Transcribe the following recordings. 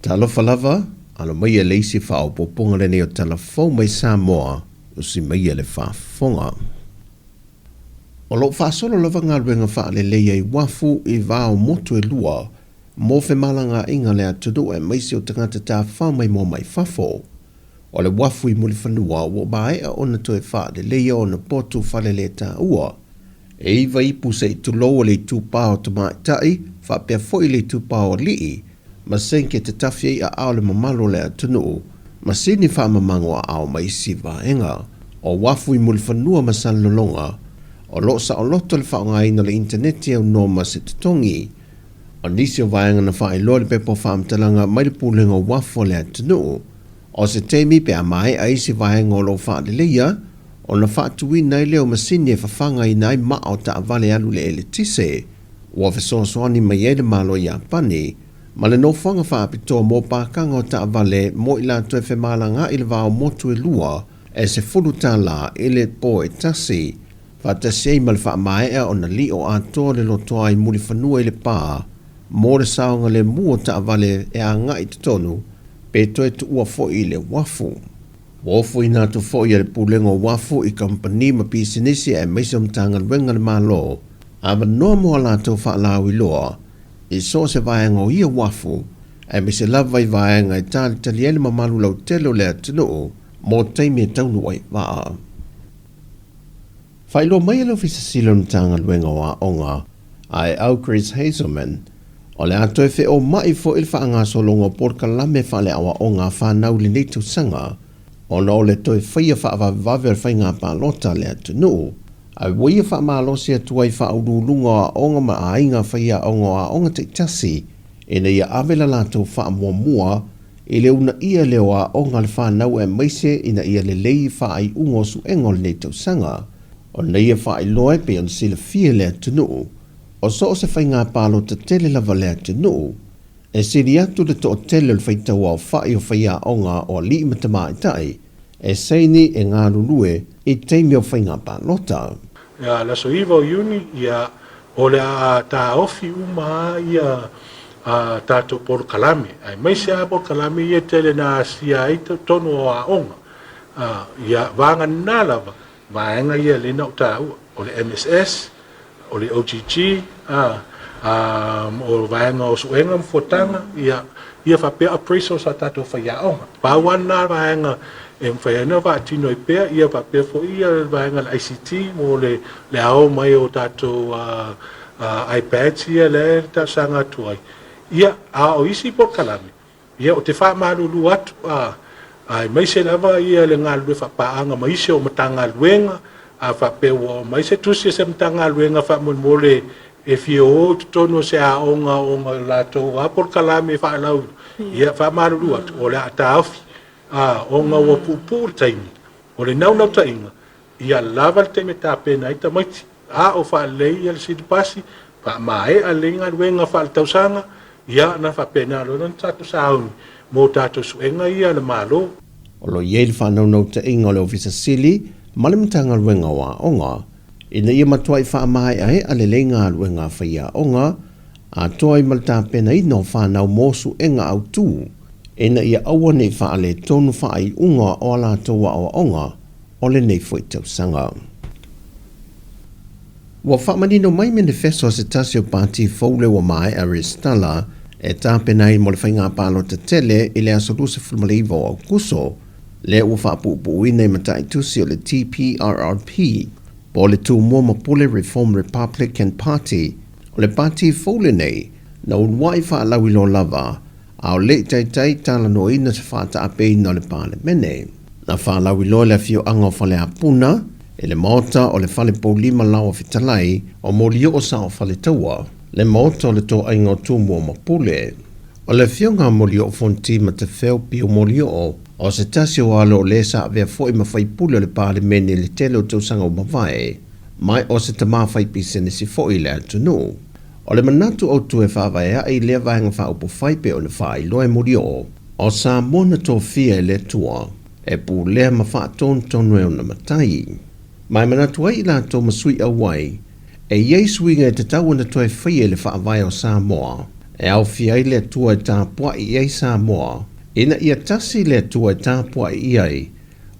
Talofa lava, alo maia le isi faaopoopoga lenei o Tala Fou mai Samoa, usi maia le faafofoga. O lo o faasolo lava galuega faaleleia i uafu i va o motu e lua mo femalagaaiga a le atunuu aemaise o tagata tafafao maimoa mai fafo. O le uafu i Mulifanua ua maea ona toe faaleleia ona potu faleletaua. E iva ipu se i tulou o le itupa o tamaitai faapea foi le itupa o alii ma senke e tatafi ai aao le mamalu o le atunuu, masini faamamago aao ma isi vaega. O uafu i Mulifanua ma Salelologa, o lo o saoloto le faaaogaina o le initaneti e aunoa ma se totogi. O nisi o vaega na faailoa i le pepa o faamatalaga mai le Pulega o Uafu a le atunuu, o se taimi pe a maea isi vaega o lo o faaleleia, ona faatuina ai lea o masini e fafagaina ai maa o taavale alu i le eletise. Ua fesoasoani mai ai le Malo Iapani ma le nofoaga faapitoa mo pakaga o taavale mo i latou e femalagaai i le va o motu e lua e $10 i le po e tasi, faatasi ai ma le faamaea ona lio atoa le lotoa i Mulifanua i Lepa mo le saogalemu o taavale e agai i totonu pe toe tuua foi i le uafu. Ua ofoina atu foi e le Pulega o Uafu i kamupani ma pisinisi aemaise o Matagaluega a le Malo avanoa mo a latou faalauiloa i so o se vaega o ia uafu, aemaise lava i vaega e talitali ai le mamalu lautele o le atunuu mo taimi e taunuu ai vaa. Faailoa mai e le Ofisa Sili o le Matagaluega o Aoga a e au Chris Hazelman, o le a toe feoma'i foi le faagasologa o polokalame faaleaoaoga a fanau i lenei tausaga ona o le toe faia faavavevave o le faiga palota a le atunuu, a ua ia faamalosi atu ai faauluuluga o aoga ma aiga faiaoga o aoga taitasi ina ia ave la latou faamuamua i le uunaia lea o aoga a le fanau aemaise ina ia lelei faaiuga o suega o lenei tausaga. Ona ia faailoa e pei ona silafia e le atunuu, o so o se faiga palota tele lava le atunuu, e sili atu le toatele o le faitauaofai o faiaoga o alii ma tamaitai e saini e galulue i taimi o faiga palota. Ia, le aso 9 o Iuni, ia, o le a taofi uma lava ia tatou polokalame, aemaise lava polokalame ia e tele na asia ai totonu o aoga. Ia, vagana lava vaega ia lea na ou taua, o le MSS, o le OGG, o vaega o suega ma fuataga, ia, ia faapea appraisals a tatou faiaoga. Pau lava lena vaega e mafai ai ona faatino ai pea, ia faapea foi ia vaega o le ICT mo le le ao mai o tatou iPads ia lea e talosaga atu ai. Ia, a o isi polokalame, Ia, ou te faamalulu atu, a, aemaise lava ia le galulue faapaaga ma isi o Matagaluega, a faapea ua oo mai se tusi a se Matagaluega faamolemole e fia o i totonu o se aoga ona o latou lava polokalame faalauiloa, ia, faamalulu atu, o le a taofi, a, ona ua puupuu le taimi. O le naunautaiga, ia lava le taimi e tapena ai tamaiti, a o faalelei ia le silipasi, faamaea lelei galuega faaletausaga, ia ona faapena loa lea ona tatou sauni mo tatou suega ia a le Malo. O lo o i ai le faanaunautaiga o le Ofisa Sili ma le Matagaluega o Aoga ina ia matuai faamaeaea lelei galuega a faiaoga atoa ai ma le tapenaina o fanau mo suega autu ina ia aua ne i faaletonu faaiuga o a latou aoaoga o lenei foi tausaga. Ua faamanino mai menifeso a se tasi o pati fou lea ua maea resitala e tapena ai mo le faiga palota tele i le aso 29 o Aokuso, lea ua faapuupuuina i mataitusi o le TPRRP, po o le Tumua ma Pule Reform Republican Party. O le pati fou lenei, na uluai faalauiloa lava a o le i taitai talanoaina se faataapeina o le Palemene. Na faalauiloa le afioaga o Faleapuna i le maota o le Fale Poulima Laoa Fetalai o Molioo Sao Faletaua, le maota o le Toaiga o Tumua ma Pule. O le afioga a Molioo Fonti Matafeo Pio Molioo, o se tasi o alo o le sa avea foi ma faipule o le Palemene i le tele o tausaga ua mavae, ma o se tama faipisinisi foi i le atunuu. O le manatu autu e faavaeaʻi i lea Vaega Faaupufai pei ona faailoa e Molioo, o Samoa na tofia e le Atua e pulea ma faatonutonu e ona matai. Ma e manatu ai i latou ma sui auai, e i ai suiga e tatau ona toe faia i le Faavae o Samoa. e aofia ai le Atua e tapuai i ai Samoa, ina ia tasi le Atua e tapuai i ai,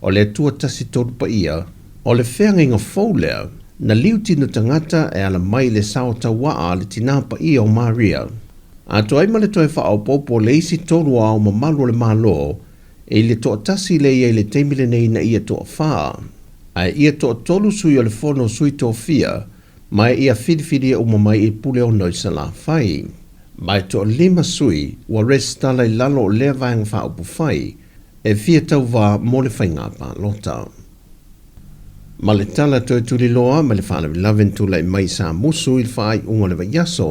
o le Atua Tasi Tolu Paia, o le feagaiga fou lea, na liu tino tagata e ala mai i le sao tauaa a le Tinā Paia o Maria. Atoa ai ma le toe faaopoopo o le isi tolu o ao mamalu o le Malo i le toatasi lea i ai i le taimi lenei ina ia toafā, ae ia toatolu sui o le Fono Sui Tofia ma e ia filifilia uma mai i Puleono i Salafai. Ma e toalima sui ua resitala i lalo o lea Vaega Faaupufai e fia tauvā mo le faiga palota. Ma le tala toe tuliloa ma le faalavelave na tulai mai i Samusu i le faaiuga o le vaiaso,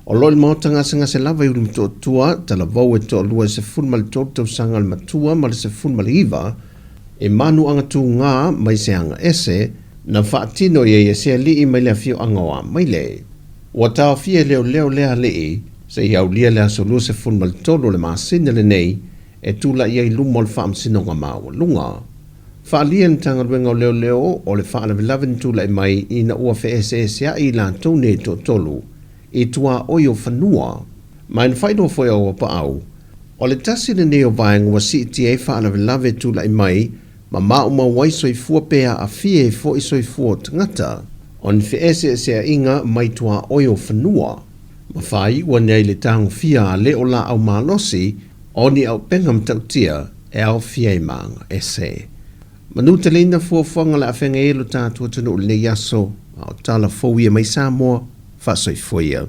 o lo o i le maota gasegase lava i Ulumotootua, talavou e toalua e 13 tausaga le matua ma le 19 i manuaga tugā mai se aga ese na faatino i ai e se alii mai le afioaga o Amaile. Ua taofia e leoleo lea alii seia aulia le aso 23 o le masina lenei e tulai ai i luma o le Faamasinoga Maualuga. Faaalia e le Matagaluega o Leoleo o le faalavelave na tulai mai ina ua feeseesea'i i latou nei toatolu i tuaoi o fanua. Ma e na faailoa foi e Auapaau, o le tasi lenei o vaega ua siitia ai faalavelave e tulai mai ma maumau ai soifua pe aafia ai foi soifua o tagata, o ni feeseesea'iga mai tuaoi o fanua. Ma faaiu ane ai le tagofia a le o laau malosi o ni auupega matautia e aofia ai ma aga ese. Manuteleina fuafuaga o le a feagai ai lo tatou atunuu i lenei aso, a o tala fou ia mai Samoa, faasoifua ia.